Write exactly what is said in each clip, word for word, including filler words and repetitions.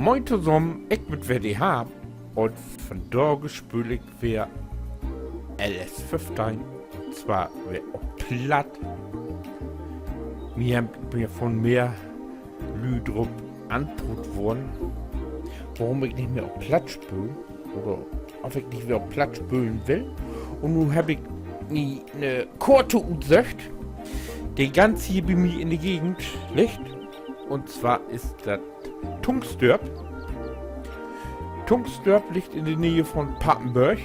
Moin tosamen, ik bün weer de Harm un vundaag speel ik weer L S föffteihn, un zwar weer op Platt. Wi hebbt, ik bün ja vun mehr Lüüd dorop anproot worrn, worüm ik nich mehr op Platt speel oder of ik nich weer op Platt spelen will. Un nu heff ik mi 'ne Koort utsöcht, de ganz hier bi mi in de Gegend liggt. Un zwar is dat Tungsdörp. Tungsdörp liggt in de Neeg vun Papenbörg.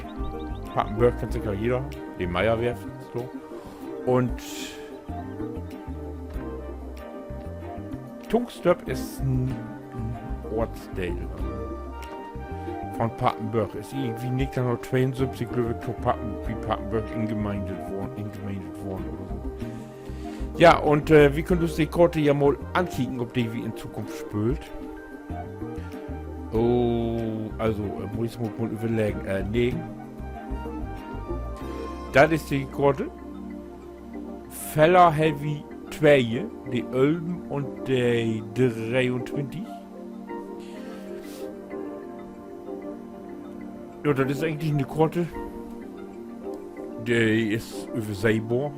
Papenbörg kennt seker jeder, de Meyer-Werft, so. Un Tungsdörp is en, en Oortsdeel vun Papenbörg. Is irgendwie negenteihnhunnerttweeunsöventig, glööv ik, to Papen-, bi Papenbörg ingemeindet worrn, ingemeindet worrn oder so. Ja, un, äh, wi köönt us de Koort ja mal ankieken, op de wi in Zukunft speelt. Oh, also, äh, mutt ik mal, mal överleggen. Äh, negen. Dat is de Koort. Feller hebb wi twee, de ölven un de dreeuntwintig. Ja, dat is egentlich 'ne Koort, de is överseebor.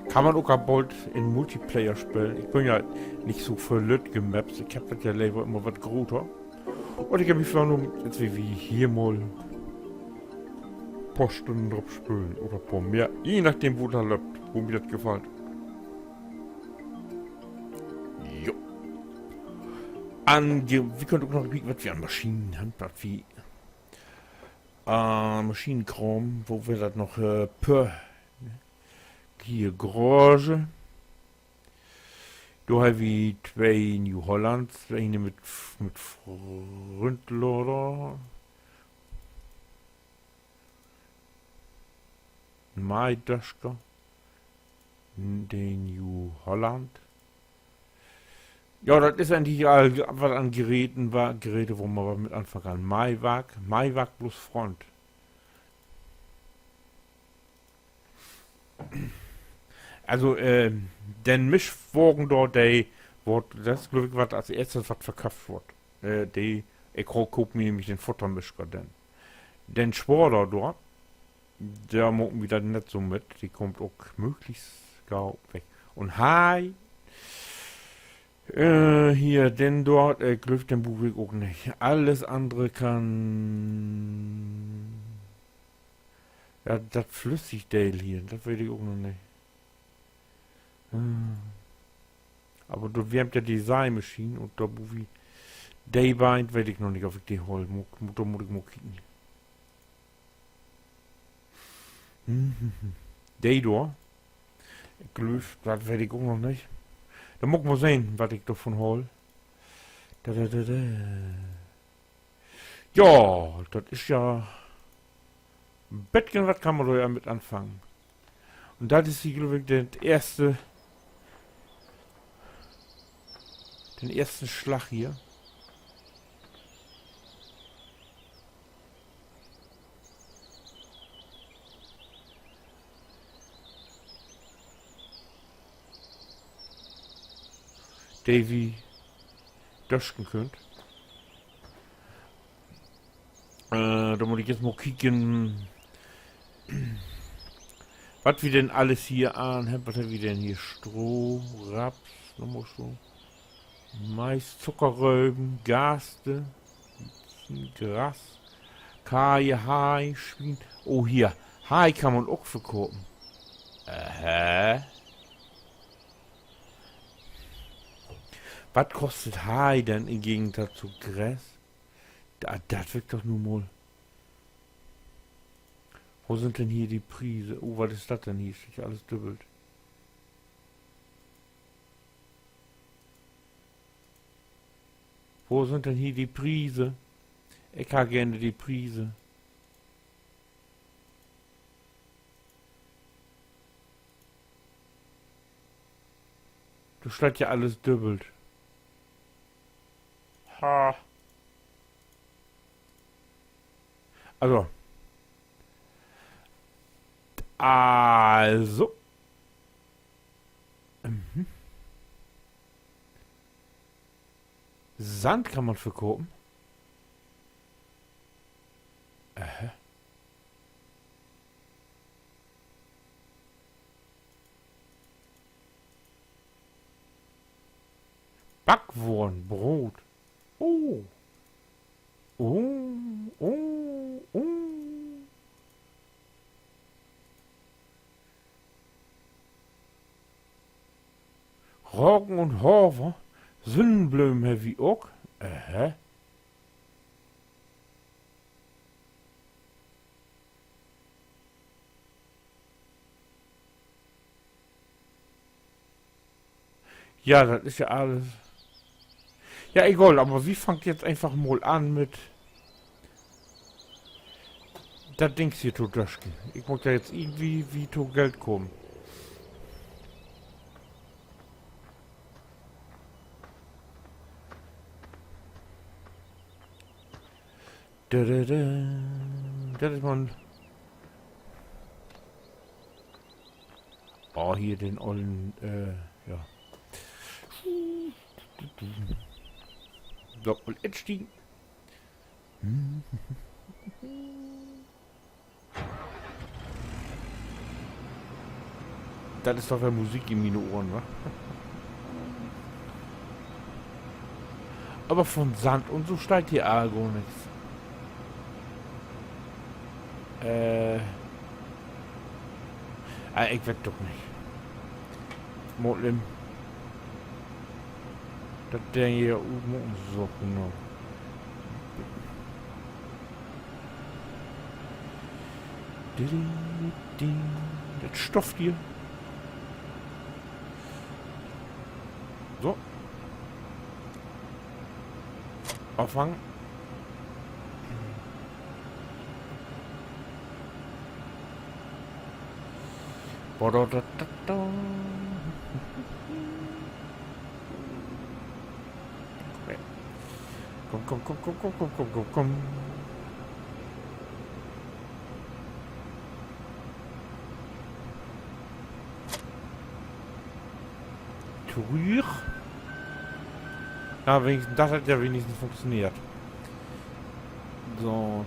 Kann man ok al bold in Multiplayer spelen. Ik bün ja nich so för lüttje Maps. Ik heff dat ja lever immer wat groter. Un ik heff mi vörnahmen, dat wi hier mal poor Stünnen drop spelen oder poor mehr, je nadem, wo dat löppt, wo mi dat gefallt. Jo. An, wi köönt ok noch kieken, wat wi an Maschinen hebbt, wat wi, äh, Maschinenkraam, wo weer dat noch, äh, Pö-, hier, Garage. Dor hebbt wi twee New Hollands, ene mit, mit Frontlader. Maidöscher. De New Holland. Ja, dat is egentlich all, wat an Geräten, wa-, Geräte, wo man wat mit anfangen kann. Maiwark, Maiwark plus Front. Also, äh, den Mischwagen dor, de word, dat is, glööv ik, wat as eerstes wat verköfft word. Äh, de, ik ko-, koop mi nämlich den Futtermischer denn. Den Schwader dor, dor maken wi dat nett so mit. De kummt ok mööglichst gau weg. Un Hai, äh, hier, den dor, äh, glööv, den bruuk ik ok nich. Alles annere kann, ja, dat Flüssigdeel hier, dat weet ik ok noch nich. Äh, aver dor, wi hebbt ja de Seimaschien un dor, wo wi de beid, weet ik noch nich, of ik de hool. Mu-, mu-, dor mutt ik mal kieken. De dor. Ik glööv, dat weet ik ok noch nich. Denn mutt ik mal sehn, wat ik dorvun hool. Da, da, da, da. Ja, dat is ja, beten wat kann man dor ja mit anfangen. Un dat is hier, glööv ik, dat eerste, den eersten Slag hier. De wi döschen köönt. Äh, denn mutt ik jetzt mal kieken, wat wi denn alles hier an hebbt. Wat hebbt wi denn hier? Stroh, Raps, nochmal Stroh. Mais, Zuckerröven, Gerste, Gras, Kaje, Hai, Swien. Oh, hier. Hai kann man ok verkopen. Aha. Wat kostet Hai denn in Gegensatz to Gras? Da, dat will ik doch nu mal. Wo sünd denn hier de Priese? Oh, wat is dat denn hier? Steiht ja alles dübbelt. Wo sünd denn hier de Priese? Ik harr geern de Priese. Dor steiht ja alles dübbelt. Ha. Also. Also. Mhm. Sand kann man verkopen. Backworen, Broot. Oh. Oh, oh, oh. Roggen un Haver. Sünnenblömen hebb wi ok. Aha. Ja, dat is ja allens. Ja, egal, aver wi fangt jetzt eenfach mal an mit dat Dings hier to dösken. Ik mutt ja jetzt irgendwie wi to Geld kamen. Da, da, da. Dat is man. Oh, hier den ollen, äh, ja. So, un jetzt stiegen. Dat is doch weer Musik in miene Ohren, wa? Aver von Sand un so steiht hier all gor nix. Äh. Ah, ik weet doch nich. Molim. Dat Ding hier ut mutten se so, genau. Dat Stofftier. So. Afhangen. Kumm, kumm, kumm. Trüch. Na, wenigstens, dat hett ja wenigstens funktioneert. So.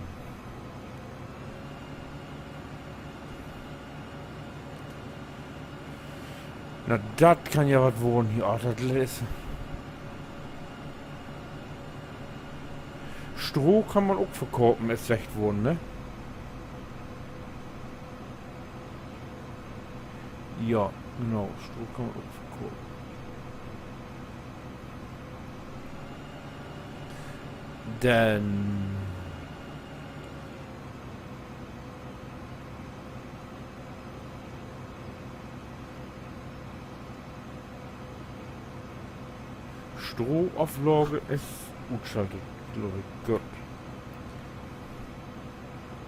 Na, dat kann ja wat worrn hier. Oh, dat is. Stroh kann man ok verkopen, is seggt worrn, ne? Ja, genau, Stroh kann man ok verkopen. Denn Strohaflage is utschaltet, glööv ik. Goot.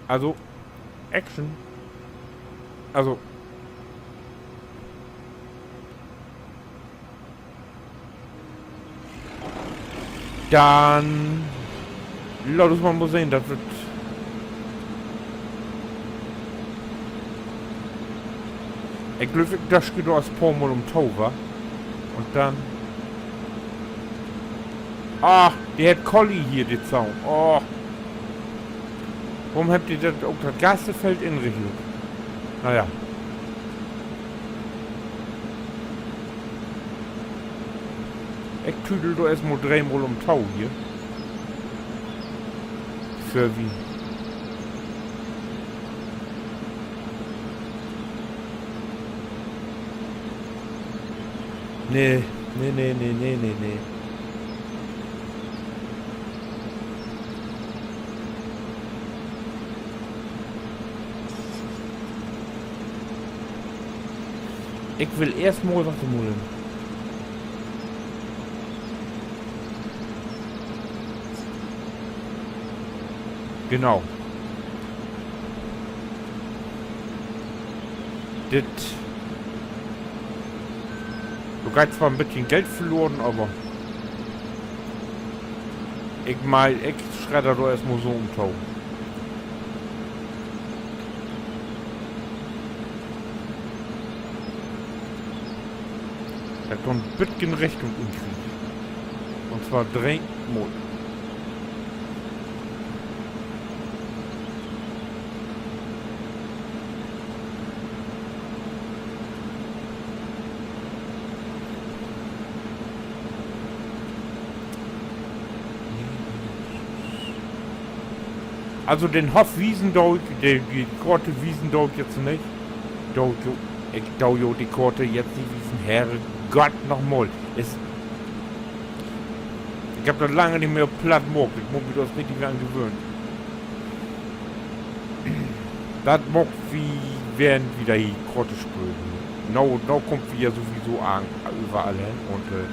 Also, Action. Also. Denn laat uns mal, mal sehn, dat warrt. Ik glööv, ik dösk dor as poor Mal ümto, wa? Un denn. Ach, de hett Kolli hier, de Zaun. Och. Worüm hebbt de dat ok dat ganze Feld inricht? Na ja. Ik tüdel dor eerstmal dreemal ümto hier. För wi. Nee, nee, nee. Ik will eerstmal wat mullen. Genau. Dit. Dor geiht zwar en beten Geld verloren, aver ik meen, ik schredder dor eerstmal so ümto. Dat kummt en beten Richtung inkriegen. Un zwar dreemal. Also den Hoff wiesen do ik, de, de Koort wiesen do ik jetzt nich. Do ik jo, ik do jo de Koort jetzt nich wiesen, Herrgott noch mal. Is, ik heff dat lange nich mehr op Platt maakt. Ik mutt mi dor richtig an gewöhnen. Dat maakt wi, wenn wi wedder hier Koort spölen. Nu, nu kaamt wi ja sowieso an, överall hen un, äh,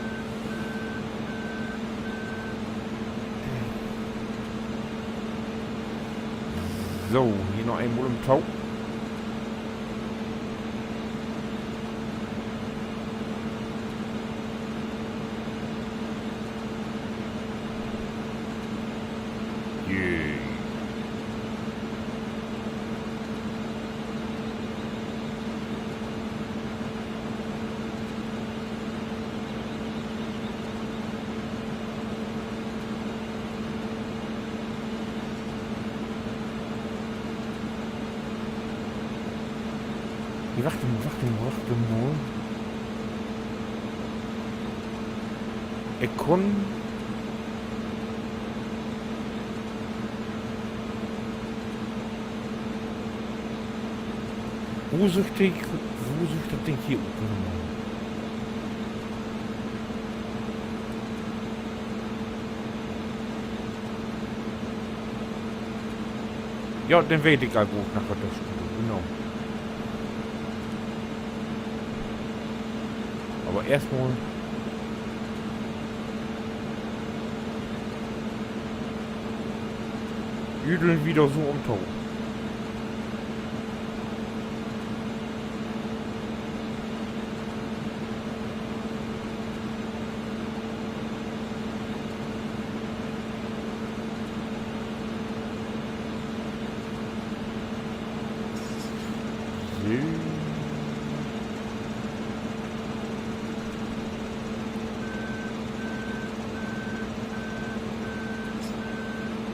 so, hier noch eenmal üm to. Jee. Wacht mal, wacht mal, wacht mal. Ik kunn Wo süht de, wo süht dat Ding hier ut? Wart mal. Ja, denn weet ik al, wo ik na Götterstube, genau. Aver eerstmal düdeln wi dor so üm to. So.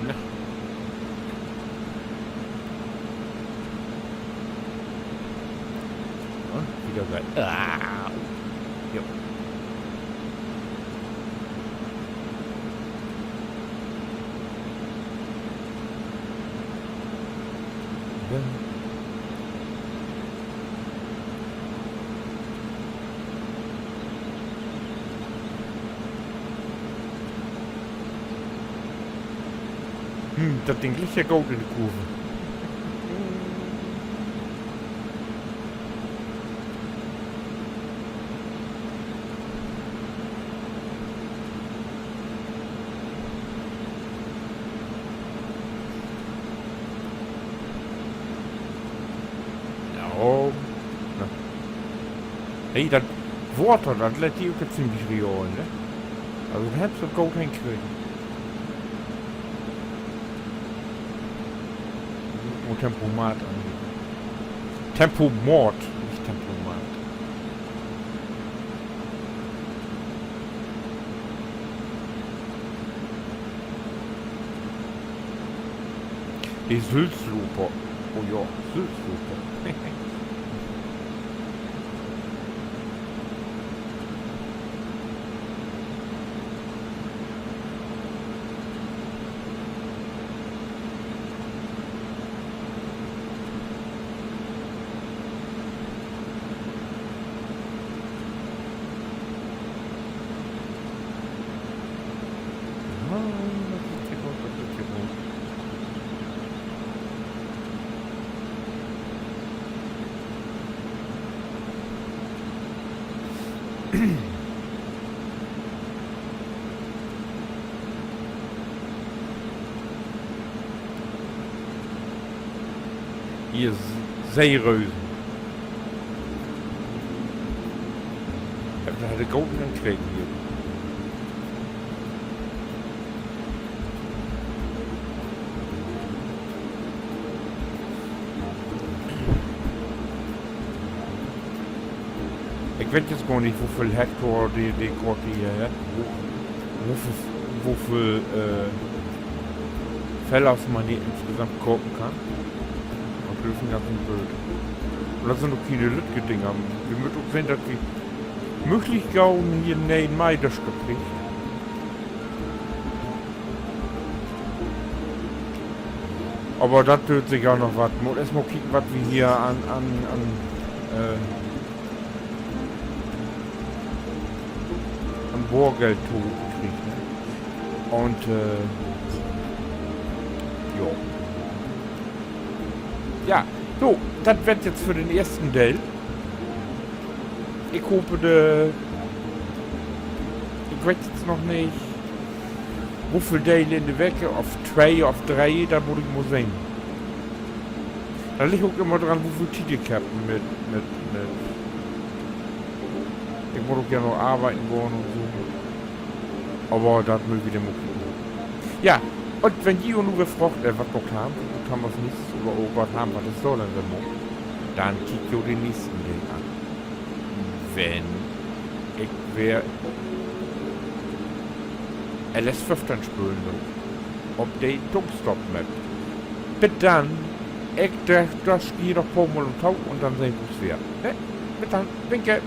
Na. Un wieder geil. Ah. Jo. Hm, dat Ding liggt ja goot in de Kurve. Ja. Na. Hey, dat Water, dat lett hier ok ziemlich real, ne? Also, dat hebbt se goot henkregen. Oh, Tempomat an. Tempomat, nich Tempomat. De Sülzloper. Oh ja, Sülzloper. Hier, S-, Seerösen. Ja, dat hett he goot henkregen hier. Ik weet jetzt gor nich, woveel Hektar de, de Koort hier hett. Wo, woveel, woveel, äh, Fellers man hier insgesamt kopen kann. Dat is en ganzen Bült. Un dat sünd ok kiene lüttke Dinger. Wi mööt ok sehn, dat wi mööglich gau hier 'n ne'en Meiderscher kriegt. Aver dat döört sik ja noch wat. Mutt eerst mal kieken, wat wi hier an, an, an, äh, an Boorgeld to kriegt, ne? Un, äh, jo. Ja, so, dat weer 't jetzt för den eersten Deel. Ik hoop, de, ik weet jetzt noch nich, woveel Deel in de Week, of twee of dree, dat mutt ik mal sehn. Dat liggt ok jümmer dran, woveel Tiet ik heff mit, mit, mit, ik mutt ok ja noch arbeiden gahn un so. Aver dat mööt wi denn mal kieken. Ja, un wenn ji jo nu weer fraagt, äh, wat maakt Harm, wat maakt Harm as nächstes oder, oh Gott, Harm, wat is dor denn weer maakt, denn kiekt jo den nächsten Deel an, wenn ik weer L S föffteihn spölen do op de Toastop-Map. Bit denn, ik dr-, drück ji noch poor Mal in de Daumen un denn sehn wi us weer, ne? Bit denn, winke.